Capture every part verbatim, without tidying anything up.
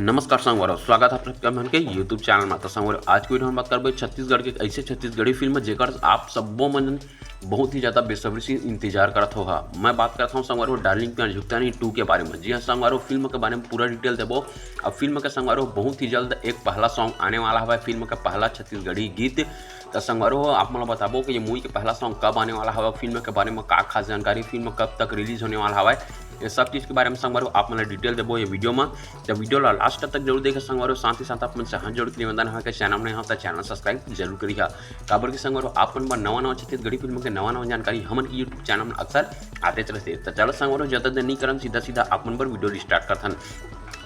नमस्कार संगवारो, स्वागत है आप सबके मन के YouTube चैनल में। तो संगवारो, आज के वीडियो में बात करबे छत्तीसगढ़ के ऐसे छत्तीसगढ़ी फिल्म जेकर आप सब्बो मन बहुत ही ज्यादा बेसब्री से इंतजार करत हो। हाँ, मैं बात करत हूँ संगवारो डार्लिंग प्यार झुकता नहीं टू के बारे में। जी हाँ संगवारो, फिल्म के बारे में पूरा डिटेल देबो। अब फिल्म के संगवारो बहुत ही जल्द एक पहला सॉन्ग आने वाला हवय, फिल्म का पहला छत्तीसगढ़ी गीत। तो संगवारो आप मन ल बताबो कि ये मूवी के पहला सॉन्ग कब आने वाला हवय, फिल्म के बारे में का खास जानकारी, फिल्म कब तक रिलीज होने वाला हवय, ये सब चीज के बारे में संगवारो आप मन ल डिटेल देबो ये वीडियो में। तो वीडियो ला लास्ट तक जरूर देखे संगवारो। साथ ही साथ आप मन से हाथ जोड़ के निवेदन है कि चैनल में हो तो चैनल सब्सक्राइब जरूर करिहा, काबर कि संगवारो आप मन बर नवा नवा छत्तीसगढ़ी फिल्म के नवा नवा जानकारी हमन के YouTube चैनल में अक्सर आते रहते। तो चलो संगवारो, ज्यादा देर नहीं करन, सीधा सीधा आप मन बर वीडियो स्टार्ट करथन।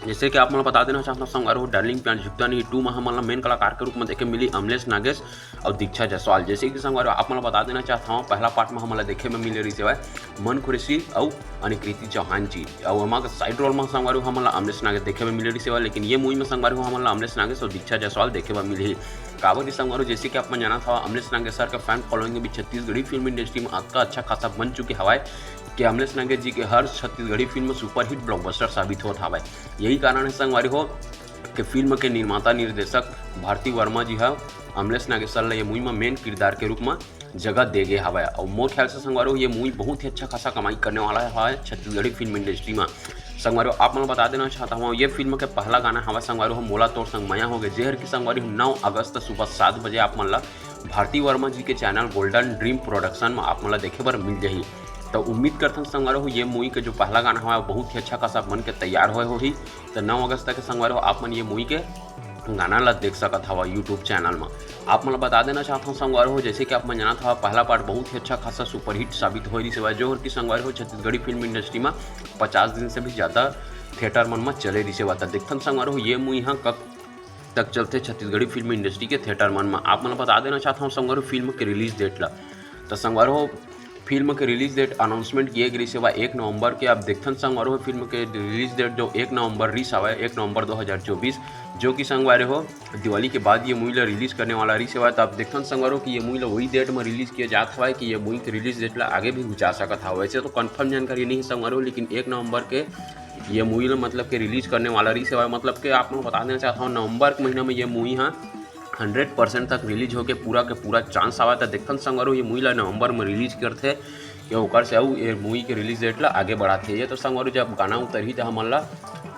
जैसे कि आप मन ल बता देना चाहता हूँ संगवारो, डार्लिंग प्यार झुकता नहीं टू में हमन ला मेन कलाकार के रूप में देखे मिली अमलेश नागेश और दीक्षा जायसवाल। जैसे कि संगवारो आप मन ल बता देना चाहता हूँ, पहला पार्ट में हमन ला देखे में मिले रहिस हवय मन खुरैशी अउ अनिकृति चौहान जी, अउ एमा के साइड रोल में संगवारो हमन ला अमलेश नागेश देखे में मिले रहिस हवय, लेकिन ये मूवी में संगवारो हमन ला अमलेश नागेश और दीक्षा जायसवाल देखे बर मिलही। काबर कि संगवारो, जैसे कि आप मन जानत हवा, अमलेश नागेश सर का फैन फॉलोइंग भी छत्तीसगढ़ी फिल्म इंडस्ट्री में अतका अच्छा खासा बन चुके हवय कि अमलेश नागेश जी के हर छत्तीसगढ़ी फिल्म सुपरहिट ब्लॉकबस्टर साबित होत हवय। यही कारण है संगवारी हो कि फिल्म के निर्माता निर्देशक भारती वर्मा जी ह अमलेश नागेश सर ल ये मूवी में मेन किरदार के रूप में जगह दे गे हवय। और मोर ख्याल से संगवारी हो, ये मूवी बहुत ही अच्छा खासा कमाई करने वाला है छत्तीसगढ़ी फिल्म इंडस्ट्री में। संगवारी हो, आप मन ल बता देना चाहता हूँ, ये फिल्म के पहला गाना हवय संगवारी हो मोला तोर संग मया होगे, जेहर की संगवारी हो नौ अगस्त सुबह सात बजे आप मन ला भारती वर्मा जी के चैनल गोल्डन ड्रीम प्रोडक्शन में आप मन ला देखे बर मिल जाही। तो उम्मीद करथन संगवारी हो, ये मूवी के जो पहला गाना हवय बहुत ही अच्छा खासा बन के तैयार होए होही। तो नौ अगस्त के संगवारी हो आप मन ये मूवी के गाना ला देख सकत हवा YouTube चैनल में। आप मन ला बता देना चाहत हूँ संगवारी हो, जैसे कि आप मन जानत हवा, पहला पार्ट बहुत ही अच्छा खासा सुपरहिट साबित होए रिहिस हवय, जो हर की संगवारी हो छत्तीसगढ़ी फिल्म इंडस्ट्री में पचास दिन से भी ज्यादा थिएटर मन में चले रिहिस हवय। तो देखथन संगवारी हो, ये मूवी ह कब तक चलथे छत्तीसगढ़ी फिल्म इंडस्ट्री के थिएटर मन में। आप मन ल बता देना चाहत हूँ संगवारी हो, फिल्म के रिलीज डेट ला। तो संगवारी हो, फिल्म के रिलीज डेट अनाउंसमेंट किए गे रिहिस हवय एक नवंबर के। अब देखथन संगवारी हो, फिल्म के रिलीज डेट जो एक नवंबर रिहिस हवय, एक नवंबर दो हज़ार चौबीस, जो कि संगवारी हो दिवाली के बाद ये मूवी ला रिलीज करने वाला रिहिस हवय। तो अब देखथन संगवारी हो कि ये मूवी ला वही डेट में रिलीज किया जात हवय कि ये मूवी के रिलीज डेट ला आगे भी घुचा सकत हवय। वैसे तो कंफर्म जानकारी नहीं है संगवारी हो, लेकिन एक नवंबर के ये मूवी ला मतलब के रिलीज करने वाला रिहिस हवय। मतलब के आप मन ल बता देना चाहत हूँ, नवंबर के महीना में ये मूवी ह हंड्रेड परसेंट तक रिलीज होके पूरा के पूरा चांस आवा। त देखथन संगवारी हो, ये मूवी ला नवंबर में रिलीज करथे कि ओकर से अउ ये मूवी के रिलीज डेट ला आगे बढ़ाथे। ये तो संगवारी हो, जब गाना उतरही त हमन ला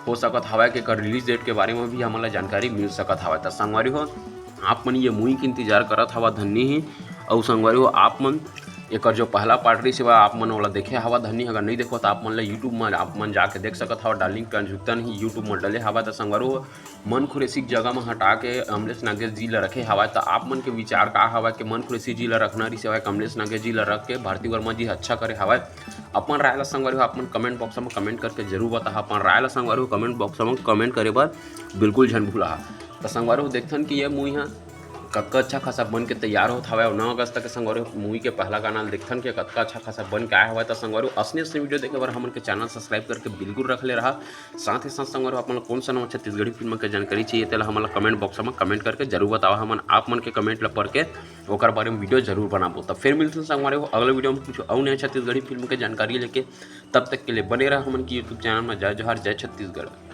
हो सकत हवय कि एकर रिलीज डेट के बारे में भी हमन ला जानकारी मिल सकत हवय। त संगवारी हो, आप मन ये मूवी के इंतजार करत हवा धन्नी ही, अउ संगवारी हो, आप मन एकर जो पहला पार्ट रिहिस हवय, आप मन ओला देखे हवा धन्नी। अगर नहीं देखो त आप मन ला YouTube में आप मन जाके देख सकत हवा, डार्लिंग प्यार झुकता नहीं YouTube में डले हवा। त संगवारी हो, मन खुरैशी के जगह में हटा के अमलेश नागेश जी ला रखे हवय। त आप मन के विचार का हवय कि मन खुरैशी जी ला रखना रिहिस हवय, अमलेश नागेश जी ला रख के भारती वर्मा जी अच्छा करे हवय? अपन राय ला संगवारी हो आप मन कमेंट बॉक्स में कमेंट करके जरूर बताहा। अपन राय ला संगवारी हो कमेंट बॉक्स में कमेंट करे बर बिल्कुल झन भूलाहा। त संगवारी हो देखथन कि ये मूवी ह कतका अच्छा खासा बन के तैयार होत हवय। और नौ अगस्त के संगवारी हो मूवी के पहला गाना ल देखथन कि कतका अच्छा खासा बन के आए हवय। त संगवारी हो असने असने वीडियो देखे बर हमन के चैनल सब्सक्राइब करके बिल्कुल रख ले रहा। साथ ही साथ संगवारी हो आप मन ल कौन सा नवा छत्तीसगढ़ी फिल्म के जानकारी चाहिए, तेला हमन ल कमेंट बॉक्स में कमेंट करके जरूर बतावा। हमन आप मन के कमेंट ल पढ़ के ओकर बारे में वीडियो जरूर बनाबो। त फिर मिलथन संगवारी हो अगले वीडियो में कुछ अउ नया छत्तीसगढ़ी फिल्म के जानकारी लेके। तब तक के लिए बने रहा हमन के YouTube चैनल में। जय जोहार, जय छत्तीसगढ़।